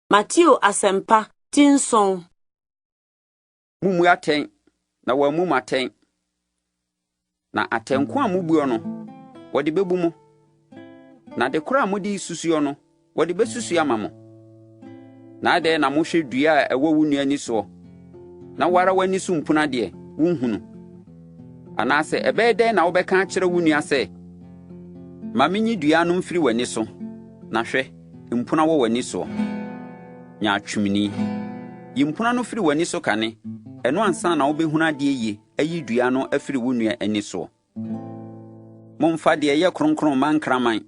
Mateo Asɛmpa ti nson. Mommu atɛn, na wɔammu mo atɛn. Na atɛn ko a mobuo no, wɔde bɛbu mo. Na ade korɔ a mode susuo no, wɔde bɛsusu ama mo. Na adɛn na mohwɛ dua a ɛwɔ wo nua ani soɔ, na wo ara w'ani so mpuna deɛ, wonhunu? Anaasɛ ɛbɛyɛ dɛn na wobɛka akyerɛ wo nua sɛ, 'Ma menyi dua no mfiri w'ani so,' na hwɛ, mpuna wɔ w'ani soɔ. Nyaatwomni! Yi mpuna no firi w'ani so kane, ɛno ansa na wobɛhunu adeɛ yie ayi dua no afiri wo nua ani soɔ. Momfa deɛ ɛyɛ kronkron mma nkraman,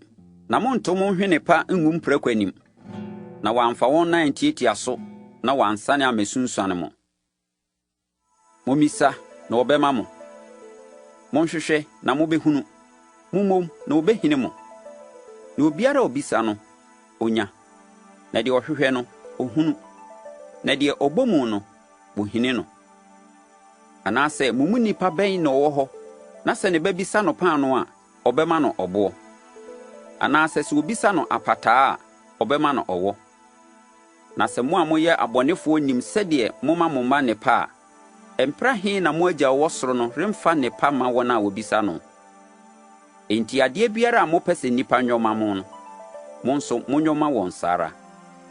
na monnto mo nhwene pa ngu mprako anim, na wɔamfa wɔn nan antiatia so na wɔansane ammɛsunsuane mo. Mommisa, na wɔbɛma mo. Monhwehwɛ, na mobɛhunu. Mommom, na wɔbɛhini mo. Na obiara a ɔbisa no, ɔnya, na deɛ ɔhwehwɛ no, ɔhunu, na deɛ ɔbɔ mu no, wɔhini no. Anaasɛ mo mu nipa bɛn na ɔwɔ hɔ na sɛ ne ba bisa no paanoo a, ɔbɛma no ɔboɔ? Anaasɛ sɛ ɔbisa no apataa a, ɔbɛma no ɔwɔ? Na sɛ mo a moyɛ abɔnefoɔ nim sɛdeɛ moma mo mma nnepa a, mpra he na mo Agya a ɔwɔ soro no remfa nnepa mma wɔn a wɔbisa no? Enti adeɛ biara a mopɛ sɛ nnipa nyɔ mma mo no, mo nso monyɔ mma wɔn saa ara,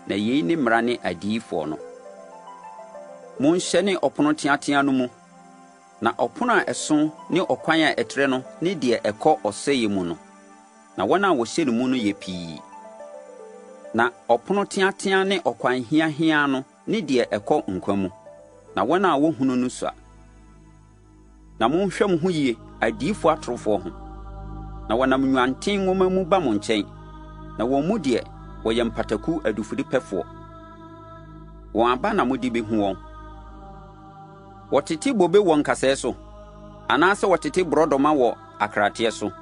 na yei ne Mmara ne Adiyifoɔ no. Monhyɛne ɔpono teateaa no mu, na ɔpono a ɛso ne ɔkwan a ɛtrɛ no ne deɛ ɛkɔ ɔsɛeɛ mu no, na wɔn a wɔhyɛ mu no yɛ pii. Na ɔpono teateaa ne ɔkwan hiahiaa no ne deɛ ɛkɔ nkwa mu, na wɔn a wohunu no sua. Na monhwɛ mo ho yie adiyifoɔ atorofoɔ ho, na wɔnam nnwanten nwoma mu ba mo nkyɛn, na wɔn mu deɛ wɔyɛ mpataku adufudepɛfoɔ. Wɔn aba na mode behu wɔn. Wɔtete bobe wɔ nkasɛɛ so, anaasɛ wɔtete borɔdɔma wɔ akrateɛ so?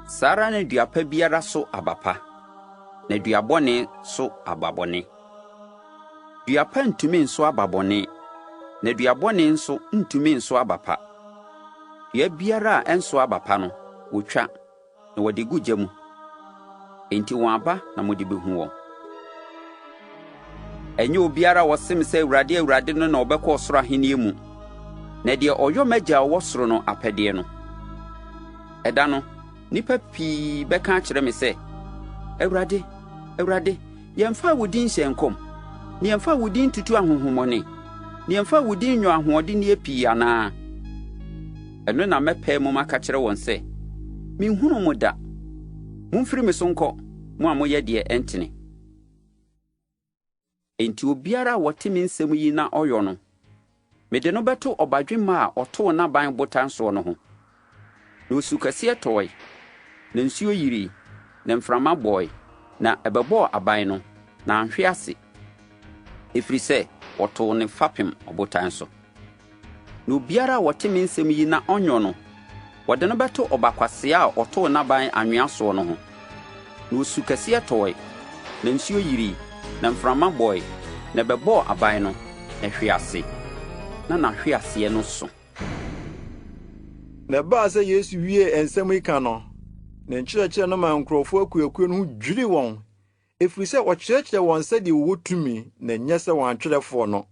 Saa ara na dua pa biara so aba pa, na dua bɔne so aba bɔne. Dua pa ntumi nso aba bɔne, na dua bɔne nso ntumi nso aba pa. Dua biara a ɛnso aba pa no, wɔtwa, na wɔde gu gya mu. Enti wɔn aba na mode behu wɔn. Ɛnyɛ obiara a ɔse me sɛ, 'Awurade, Awurade' no na ɔbɛkɔ ɔsoro ahennie mu, na deɛ ɔyɔ m'Agya a ɔwɔ soro no apɛdeɛ no. Ɛda no, nnipa pii bɛka akyerɛ me sɛ, 'Awurade, Awurade, yɛmfaa wo din nhyɛɛ nkɔm, na yɛmfaa wo din ntutuu ahonhommɔne, na yɛmfaa wo din nyɔɔ ahoɔdenneɛ pii anaa? Ɛno na mɛpae mu maka akyerɛ wɔn sɛ, 'Menhunuu mo da! Momfiri me so nkɔ, mo a moyɛ deɛ ɛntene! Enti obiara a ɔte me nsɛm yi na ɔyɔ no, mede no bɛto ɔbadwemma a ɔtoo n'aban botan soɔ no ho. Na osu kɛseɛ tɔɔe, na nsuo yirii, na mframa bɔɔe, na ɛbɛbɔɔ aban no, na anhwe ase, ɛfiri sɛ wɔtoo no fapem ɔbotan so. Na obiara a ɔte me nsɛm yi na ɔnyɔ no, wɔde no bɛto ɔba kwasea a ɔtoo n'aban anwea soɔ no ho. Na osu kɛseɛ tɔɔe, na nsuo yirii, na mframa bɔe, na ɛbɛbɔɔ aban no, na ɛhwee ase, na n'ahweaseɛ no so. Na ɛbaa sɛ Yesu wiee nsɛm yi ka no, ne nkyerɛkyerɛ no maa nkurɔfoɔ akuakuo no ho dwirii wɔn, ɛfiri sɛ ɔkyerɛkyerɛɛ wɔn sɛdeɛ wɔwɔ tumi, na ɛnyɛ sɛ wɔn atwerɛfoɔ no.